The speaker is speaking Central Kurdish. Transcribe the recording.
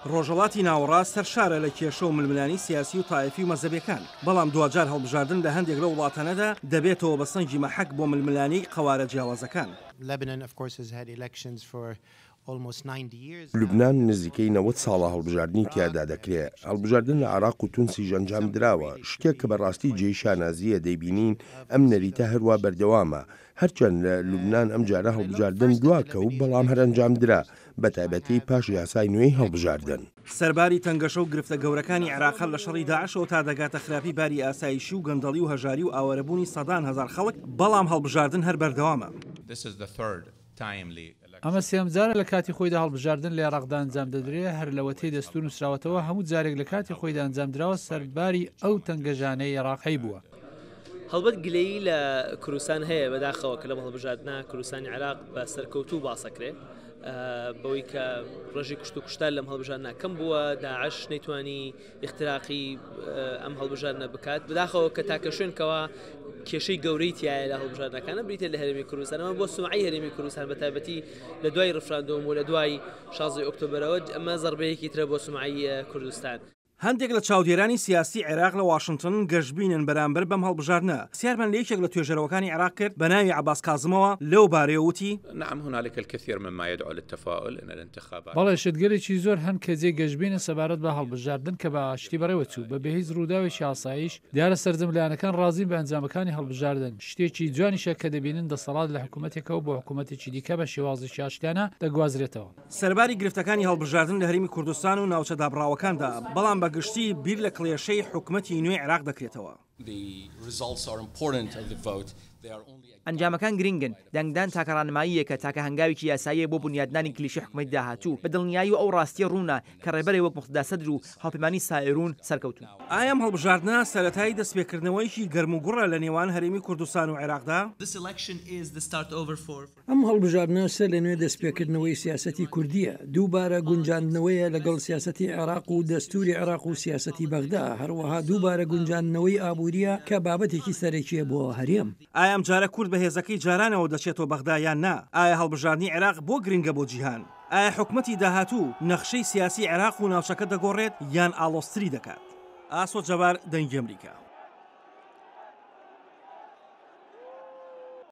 ڕۆژهەڵاتی ناوەڕاست سەرشارە لە کێشە و ململانێی سیاسی و تایەفی و مەزهەبیەکان، بەڵام دواجار هەڵبژاردن لە هەندێک لەو وڵاتانەدا دەبێتەوە بە سەنگی مەحەک بۆ ململانێی قەوارە جیاوازەکان. لوبنان نزیکەی 90 ساڵە هەڵبژاردنی تیادا دەکرێ، هەڵبژاردن لە عێراق و تونسیش ئەنجام دراوە، شتێک کە بە ڕاستی جێی شانازییە دەیبینین ئەم نەریتە هەروا بەردەوامە، هەرچەند لە لوبنان ئەمجارە هەڵبژاردن دواکەوت بەڵام هەر ئەنجامدرا، بەتایبەتی پاش یاسای نوێی هەڵبژاردن. سەرباری تەنگەشە و گرفتە گەورەکانی عێراق هەر لە شەڕی داعشەوە تا دەگاتە خراپی باری ئاسایشی و گەندەڵی و هەژاری و ئاوارەبوونی سەدان هەزار خەڵک، بەڵام هەڵبژاردن هەر بەردەوامە. ئەمە سێیەم جارە لە کاتی خۆیدا هەڵبژاردن لە عێراقدا ئەنجام دەدرێ، هەر لەوەتەی دەستوور نووسراوەتەوە هەموو جارێک لە کاتی خۆیدا ئەنجام دراوە سەرباری ئەو تەنگەژانەی عێراق هەیبووە. هەڵبەت گلەیی لە کوردستان هەیە بەداخەوە کە لەم هەڵبژاردنە کوردستانی عێراق بە سەرکەوتوو باسەکرێ بەوەی کە ڕێژەی کوشت و کوشتار لەم هەڵبژاردنە کەم بووە داعش نەیتوانی ئیختراقی ئەم هەڵبژاردنە بکات بەداخەوە کە تاکە شوێن کەوا کێشەی گەورەی تایە لە هەڵبژاردنەکانە بریتە لە هەرێمی کوردستانەوە بۆ سمعی هەرێمی کوردستان بە تایبەتی لە دوای ڕفراندۆم و لە دوای 16 ئۆکتۆبرەوە ئەمە زەربەیەکی ترە بۆ سمعی کوردستان. هەندێک لە چاودێرانی سیاسی عێراق لە واشنتن گەشبینن بەرامبەر بەم هەڵبژاردنە، پرسیارمان لە یەکێک لە توێژەرەوەکانی عێراق کرد بە ناوی عەباس کازمەوە لەو بارەیەوە وتی. نعم هنالک الکثیر مما یدعو للتفاؤل ان الانتخابات. بەڵێ شتگەلێکی زۆر هەن کە جێی گەشبینن سەبارەت بە هەڵبژاردن کە بە ئاشتی بەڕێوە چوو بە بێ هیچ ڕووداوێکی ئاسایش، دیارە سەرجەم لایەنەکان ڕازین بە ئەنجامەکانی هەڵبژاردن، شتێکی جوانیشە کە دەبینن دەسەڵات لە حکوومەتێکەوە بۆ حکوومەتێکی دیکە بە شێوازێکی ئاشتیانە دەگوازرێتەوە. سەرباری گرفتەکانی هەڵبژاردن لە هەرێمی کوردستان و ناوچە دابڕاوەکاندا، بەڵام بە گشتی بیر لە کڵێشەی حکومەتی نوێی عێراق دەکرێتەوە. ئەنجامەکان گرنگن، دەنگدان تاکە ڕانماییەکە، تاکە هەنگاوێکی یاساییە بۆ بونیادنانی کلیشەی حکومەتی داهاتوو، بە دڵنیاییەوە ئەو ڕاستییە ڕوونە کە ڕێبەرێ وەک موقتەدا سەدر و هاوپەیمانی سائیرون سەرکەوتوون. ئایا ئەم هەڵبژاردنە سەرەتای دەستپێکردنەوەیەکی گەرموگوڕە لە نێوان هەرێمی کوردستان و عێراقدا؟ ئەم هەڵبژاردنە سەر لە نوێ دەستپێکردنەوەی سیاسەتی کوردییە، دووبارە گونجاندنەوەیە لەگەڵ سیاسەتی عێراق و دەستووری عێراق و سیاسەتی بەغدا، هەروەها دووبارە گونجاندنەوەی ئابوورییە کە بابەتێکی سەرەکییە بۆ هەرێم. ئایا ئەمجارە کورد بە هێزەکەی جارانەوە دەچێتەوە بەغدا یان نا؟ ئایا هەڵبژاردنی عێراق بۆ گرنگە بۆ جیهان؟ ئایا حکومەتی داهاتوو نەخشەی سیاسی عێراق و ناوچەکە دەگۆڕێت یان ئاڵۆزتری دەکات؟ ئاسۆ جەبار، دەنگی ئەمریکا.